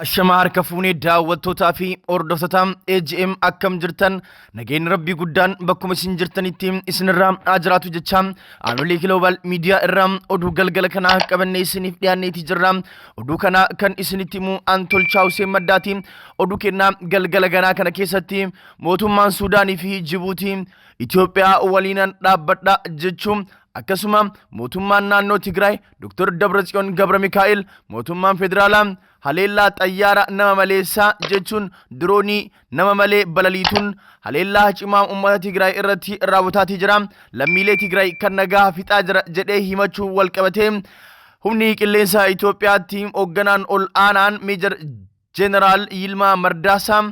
Ashamaa harka fuunee daawwattootaa fi hordoftoota AGM akkam jirtan nageenyi rabbii guddaan bakkuma isin jirtanitti isinirraa haa jiraatu jecha Aanolee Giloobal Miidiyaa irraa oduu galgala kanaa qabannee isiniif dhiyaanneeti jirra. Oduu kana kan isinitti himu an Tolchaa Huseen Maddaati. Oduu kennaa galgala ganaa kana keessatti mootummaan Suudaanii fi Jibuutii Itoophiyaa waliinan dhaabbadha jechuun akkasuma mootummaan naannoo Tigraay Dr. Dabratsiyoon Gabra Mikaa'el mootummaan federaalaa haleellaa xayyaara nama maleessaa jechuun diroonii nama malee balaliituun haleellaa cimaa uummata Tigraay irratti raawwataatii jira. Lammiilee Tigraay kan nagaa fixaa jira jedhee himachuu walqabatee humni qilleensaa Itoophiyaatti hoogganaan ol aanaan Meejar Jeneraal Yilmaa Mardaasaa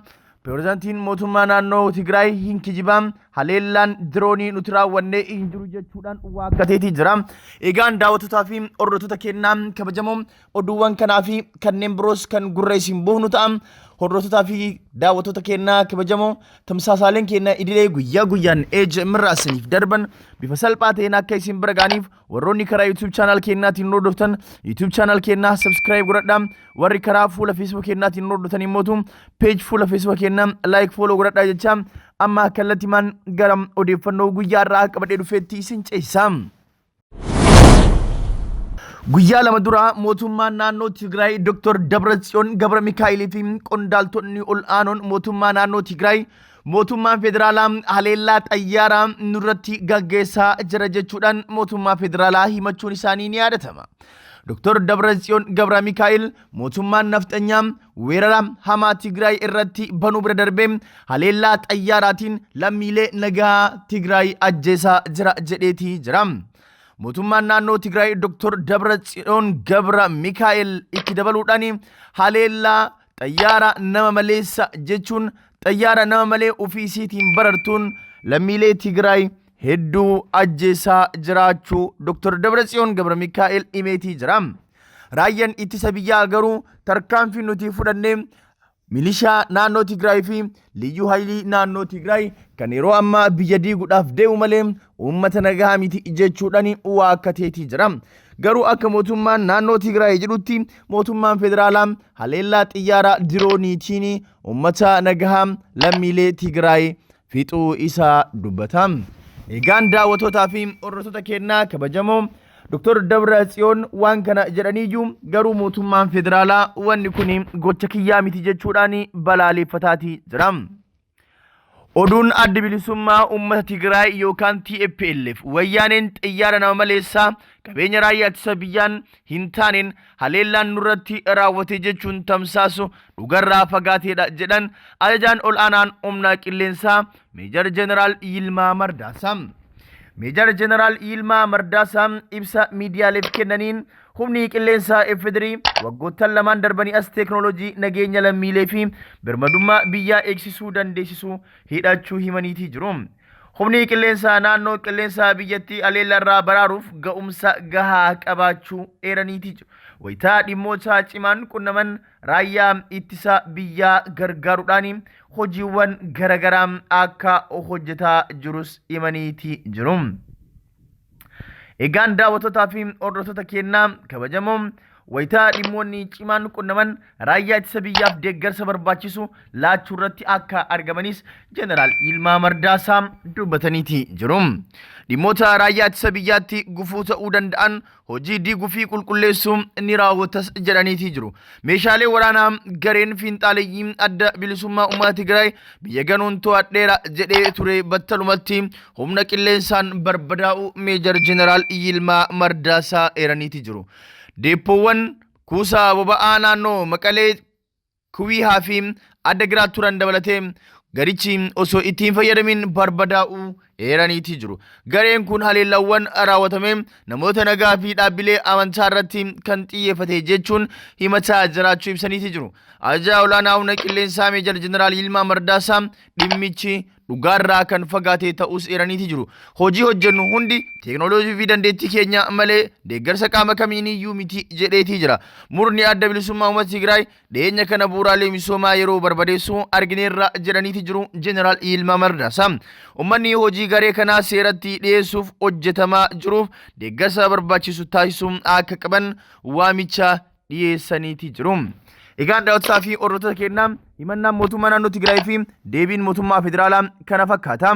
pirezidaantiin mootummaa naannoo Tigraay hin kijibaa haleellaan diroonii nuti raawwannee hin jiru jechuudhaan waakkateetii jira. Egaan daawwattotaa fi hordoftoota kennaa kabajamoo oduuwwan kanaa fi kanneen biroos kan gurra isin buufnu ta'a. Hordoftotaa fi daawwattoota kennaa kabajamoo tamsaasaaleen keenya idilee guyyaa guyyaan AGM irraa isiniif darban bifa salphaa ta'een akka isin bira ga'aniif warroonni karaa YouTube channel keenyaatiin nu hordoftan YouTube channel keenyaa subscribe godhadhaa. Warri karaa fuula Facebook keenyaatiin nu hordoftan immoo page fuula Facebook keenyaa like follow godhadhaa jecha amma kallattimaan gara odeeffannoo guyyaa irraa qabadhee dhufeetti isin ceesisa. Guyyaa lama dura mootummaan naannoo Tigraay Dr. Dabratsiyoon Gabra Mikaa'elii fi qondaaltonni ol aanoon mootummaa naannoo Tigraay mootummaan federaalaa haleellaa xayyaaraa nurratti gaggeessaa jira jechuudhaan mootummaa federaalaa himachuun isaanii ni yaadatama. Dr. Dabratsiyoon Gabra Mikaa'el mootummaan nafxanyaa weerara hamaa Tigraay irratti banuu bira darbee haleellaa xayyaaraatiin lammiilee nagaa Tigraay ajjeesaa jira jedheetii jira. Mootummaan naannoo Tigraay Dr. Dabratsiyoon Gabra Mikaa'el itti dabaluudhaan haleellaa xayyaara nama maleessa jechuun xayyaara nama malee ofii isiitiin barartuun lammiilee Tigraay hedduu ajjeesaa jiraachuu Dr. Dabratsiyoon Gabra Mikaa'el himeetii jira. Raayyaan ittisa biyyaa garuu tarkaanfii nuti fudhannee milishaa naannoo Tigraay fi liyyuu haayilii naannoo Tigraay kan yeroo ammaa biyya diiguudhaaf deemu malee uummata nagaa miti jechuudhaan waakkateetii jira. Garuu akka mootummaan naannoo Tigraay jedhutti mootummaan federaalaa haleellaa xiyyaara dirooniitiin uummata nagaa lammiilee Tigraay fixuu isaa dubbata. Egaan daawwattootaa fi hordoftoota keenyaa kabajamoo Dr. Dabra Tsiyoon waan kana jedhaniiyyuu garuu mootummaan federaalaa wanni kun gocha kiyyaa miti jechuudhaan balaaleffataatii jira. Oduun adda bilisummaa uummata Tigraay yookaan TPLF wayyaaneen xiyyaara nama maleessaa qabeenya raayyaa ittisa biyyaan hin taaneen haleellaan nurratti raawwate jechuun tamsaasu dhugarraa fagaateedha jedhan ajajaan ol aanaan humna qilleensaa Meejar Jeneraal Yilmaa Mardaasaa. Meejar Jeneraal Yilmaa Mardaasaa ibsa miidiyaaleef kennaniin humni qilleensaa FDRI waggoottan lamaan darbanii as teeknooloojii nageenya lammiilee fi birmadummaa biyyaa eegsisuu dandeessisu hidhachuu himaniitii jiru. Humni qilleensaa naannoo qilleensaa biyyattii haleellarraa baraaruuf ga'umsa gahaa qabaachuu eeraniitii jiru. Wayitaa dhimmoota cimaan qunnaman raayyaa ittisa biyyaa gargaaruudhaan hojiiwwan garaagaraa akka hojjetaa jirus himaniitii jiru. Egaan daawwattootaa fi hordoftoota keenyaa kabajamoo wayitaa dhimmoonni cimaan qunnaman raayyaa ittisa biyyaaf deeggarsa barbaachisu laachuu irratti akka argamanis Jeneraal Yilmaa Mardaasaa dubbataniiti jiru. Dhimmoota raayyaa ittisa biyyaatti gufuu ta'uu danda'an hojii diiguu fi qulqulleessuu ni raawwatas jedhaniitii jiru. Meeshaalee waraanaa gareen fiinxaaleyyii adda bilisummaa uummata Tigraay biyya ganuun to'adheera jedhee ture battalumatti humna qilleensaan barbadaa'uu Meejar Jeneraal Yilmaa Mardaasaa eeraniitii jiru. Deeppoowwan kuusaa boba'aa naannoo Maqalee Kuwiihaa fi adda giraat turan dabalatee garichi osoo itti hin fayyadamin barbadaa'uu eeraniitii jiru. Gareen kun haleellawwan raawwatame namoota nagaa fi dhaabbilee amantaa irratti kan xiyyeeffate jechuun himataa jiraachuu ibsaniitii jiru. Ajajaa olaanaa humna qilleensaa Meejar Jeneraal Yilmaa Mardaasaa dhimmichi dhugaarraa kan fagaate ta'us eeraniiti jiru. Hojii hojjennu hundi teeknooloojii fi dandeettii keenya malee deeggarsa qaama kamiiniyyuu miti jedheetii jira. Murni adda bilisummaa uummata Tigraay dhiyeenya kana bu'uuraalee misoomaa yeroo barbadeessu argineerra jedhaniiti jiru Jeneraal Yilmaa Mardaasaa. Uummanni hojii garee kanaa seeratti dhiyeessuuf hojjetamaa jiruuf deeggarsa barbaachisu taasisuu akka qaban waamicha dhiyeessaniiti jiru. Egaan daawwattotaa fi hordoftoota keenyaa himannaan mootummaa naannoo Tigraay fi deebiin mootummaa federaalaa kana fakkaata.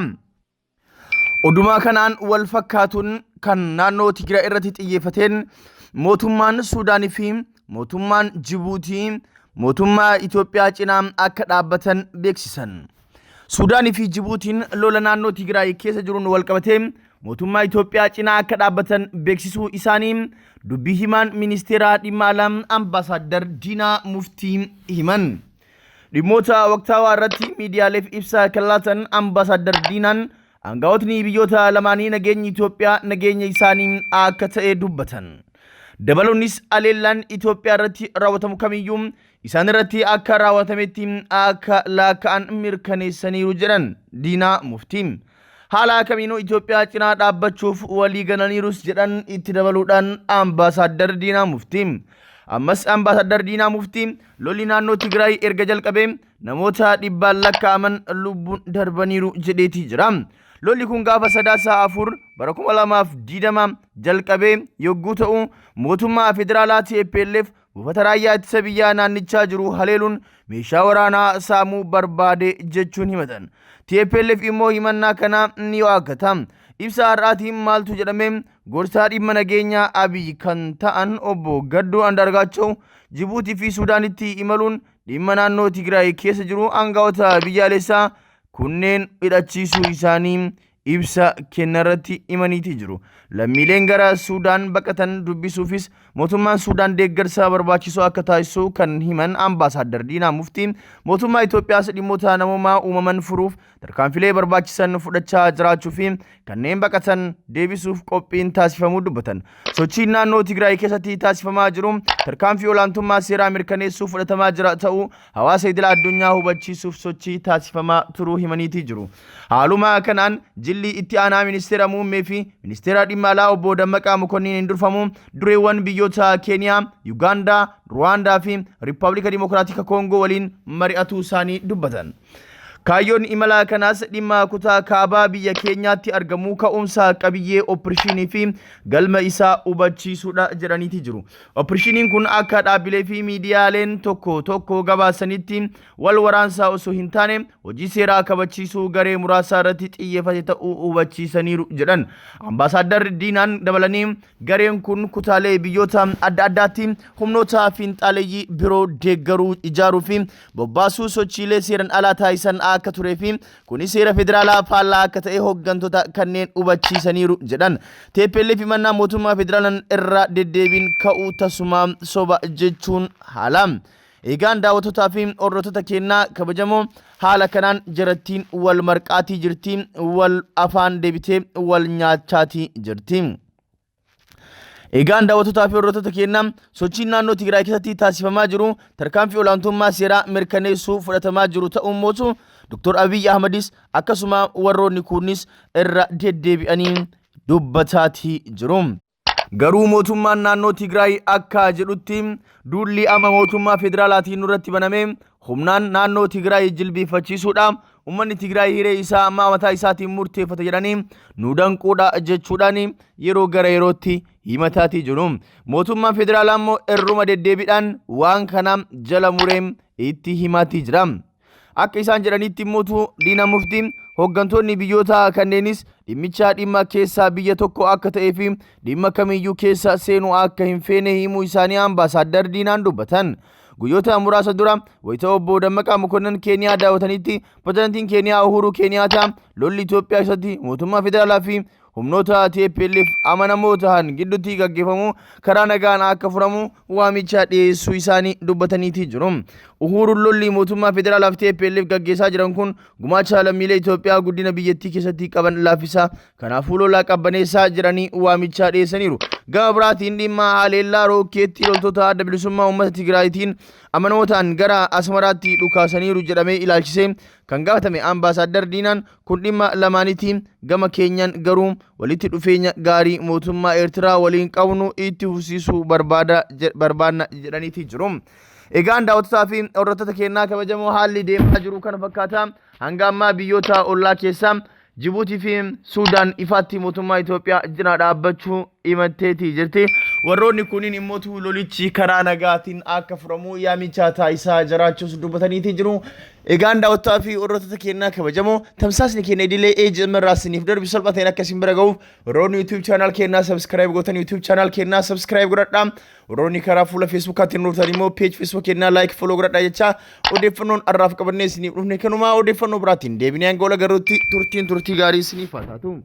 Odumaa kanaan wal fakkaatuun kan naannoo Tigraay irratti xiyyeeffateen mootummaan Suudaanii fi mootummaan Jibuutii mootummaa Itoophiyaa cinaa akka dhaabbatan beeksisan. Suudaanii fi Jibuutiin lola naannoo Tigraay keessa jiruun wal qabatee mootummaa Itoophiyaa cinaa akka dhaabbatan beeksisuu isaanii dubbii himaan ministeera dhimma alaa Ambaasaaddar Diinaa Muftii himan. Dhimmoota waqtaawaa irratti miidiyaaleef ibsa kan laatan Ambaasaaddar Diinaan aangawootni biyyoota lamaanii nageenyi Itoophiyaa nageenya isaanii akka ta'e dubbatan. Dabaluunis haleellaan Itoophiyaa irratti raawwatamu kamiyyuu isaan irratti akka raawwatametti akka laakka'an mirkaneessaniiru jedhan Diinaa Muftii. Haala kamiinuu Itoophiyaa cinaa dhaabbachuuf walii galaniirus jedhan itti dabaluudhaan Ambaasaaddar Diinaa Muftii. Ammas Ambaasaaddar Diinaa Muftii lolli naannoo Tigraay erga jalqabee namoota dhibbaan lakkaa'aman lubbuun darbaniiru jedheetii jira. Lolli kun gaafa Sadaasa 4 bara 2020 jalqabee yogguu ta'u mootummaa federaalaa TPLF buufata raayyaa ittisa biyyaa naannichaa jiru haleeluun meeshaa waraanaa saamuu barbaade jechuun himatan. TPLF immoo himannaa kana ni waakkata. Ibsa har'aatiin maaltu jedhame gorsaa dhimma nageenyaa Abiy kan ta'an obbo Gadduu Andaargaachaw Jibuutii fi Suudaanitti imaluun dhimma naannoo Tigraay keessa jiru aangawoota biyyaalessaa kunneen hidhachiisuu isaanii ibsa kennarratti himaniiti jiru. Lammiileen gara Suudaan baqatan dubbisuufis mootummaan Suudaan deeggarsa barbaachisoo akka taasisu kan himan Ambaasaaddar Diinaa Muftii mootummaa Itoophiyaas dhimmoota namoomaa uumaman furuuf tarkaanfilee barbaachisan fudhachaa jiraachuu fi kanneen baqatan deebisuuf qophiin taasifamuu dubbatan. Sochiin naannoo Tigraay keessatti taasifamaa jiru tarkaanfii olaantummaa seeraa mirkaneessuuf fudhatamaa jira ta'uu hawaasa idila addunyaa hubachiisuuf sochii taasifamaa turuu himaniitii jiru. Haaluma kanaan jilli itti aanaa ministeera muummee fi ministeera dhimma alaa obbo Dammaqaa Mokonniin durfamu dureewwan biyyoota Keeniyaa, Yugaandaa, Ruwaandaa fi Riippaabilika Dimokiraatika Koongoo waliin mari'atuu isaanii dubbatan. Kaayyoon imala kanaas dhimma kutaa kaabaa biyya keenyaatti argamu ka'umsa qabiyyee opereshinii fi galma isaa hubachiisuudha jedhaniiti jiru. Opereeshiniin kun akka dhaabbilee fi miidiyaaleen tokko tokko gabaasanitti wal waraansaa osoo hin taane hojii seeraa kabachiisuu garee muraasaa irratti xiyyeeffate ta'uu hubachiisaniiru jedhan. Ambaasaaddar Diinaan dabalanii gareen kun kutaalee biyyoota adda addaatti humnoota fiinxaaleeyyii biroo deeggaruu ijaaruu fi bobbaasuu sochiilee seeran alaa taasisan akka turee fi kunis seera federaalaa faallaa akka ta'e hooggantoota kanneen hubachiisaniiru jedhan. TPLF himannaa mootummaa federaalaan irra deddeebiin ka'uu tasuma soba jechuun haala. Eegaan daawwattootaa fi hordoftoota keenyaa kabajamoo haala kanaan jarattiin wal marqaatii jirti, wal afaan deebitee wal nyaachaatii jirti. Egaan daawwattootaa fi hordoftoota keenya sochiin naannoo Tigraay keessatti taasifamaa jiru tarkaanfii olaantummaa seeraa mirkaneessuu fudhatamaa jiru ta'uun mootu Dr. Abiy Ahmadis akkasuma warroonni kunis irra deddeebi'anii dubbataatii jiru. Garuu mootummaan naannoo Tigraay akka jedhutti duulli amma mootummaa federaalaatiin nurratti baname humnaan naannoo Tigraay jilbiiffachiisuudha. Uummanni Tigraay hiree isaa amma mataa isaatiin murteeffata jedhanii nu danquudha jechuudhaan yeroo gara yerootti himataatii jiru. Mootummaan federaalaa immoo irruma deddeebiidhaan waan kana jala muree itti himaatii jira. Akka isaan jedhanitti immoo Diina Muftii hooggantoonni biyyoota kanneenis dhimmicha dhimma keessaa biyya tokko akka ta'ee fi dhimma kamiyyuu keessa seenuu akka hin feene himuu isaanii Ambaasaaddar Diinaan dubbatan. Guyyoota muraasa dura wayita obbo Dammaqaa Mokonnon Keeniyaa daawwatanitti pirezidaantiin Keeniyaa Uhuruu Keeniyaataa lolli Itoophiyaa keessatti mootummaa federaalaa fi humnoota TPLF amanamoo ta'an gidduutti gaggeeffamu karaa nagaan akka furamu waamicha dhiyeessuu isaanii dubbataniitii jiru. Uhuruun lolli mootummaa federaalaa fi TPLF gaggeessaa jiran kun gumaacha lammiilee Itoophiyaa guddina biyyattii keessatti qaban laaffisaa kanaafuu lola qabbaneessaa jedhanii waamicha dhiyeessaniiru. Gama biraatiin dhimma haleellaa rookeettii loltoota adda bilisummaa uummata Tigraayitiin amanamoo ta'an gara Asmaraatti dhukaasaniiru jedhamee ilaalchisee kan gaafatame Ambaasaaddar Diinaan kun dhimma lamaaniiti gama keenyan garuu walitti dhufeenya gaarii mootummaa Eertiraa waliin qabnu itti fufsiisuu barbaadna jedhaniiti jiru. Egaan daawwattotaa fi hordoftoota keenyaa kabajamoo haalli deemaa jiru kana fakkaata. Hanga ammaa biyyoota ollaa keessaa Jibuutii fi Suudaan ifaatti mootummaa Itoophiyaa cinaa dhaabbachuu himatteetii jirti. Warroonni kunniin immootu lolichi karaa nagaatiin akka furamu yaamicha taasisaa jiraachuus dubbataniitii jiru. Egaan daawwattoota fi hordoftoota keenyaa kabajamoo, tamsaasni keenya idilee AGM irraa isiniif darbu salphaa ta'een akka isin bira gahuuf warroonni YouTube channel keenyaa subscribe gootan YouTube channel keenyaa subscribe godhadhaa. Warroonni karaa fuula Facebookaatiin dhuftan immoo page Facebook keenyaa like, follow godhadhaa jecha, odeeffannoon har'aaf qabannee isiniif dhufne kanumaa. Odeeffannoo biraatiin deebinee hanga wal agarruutti turtiin turtii gaarii isiniif haa taatu.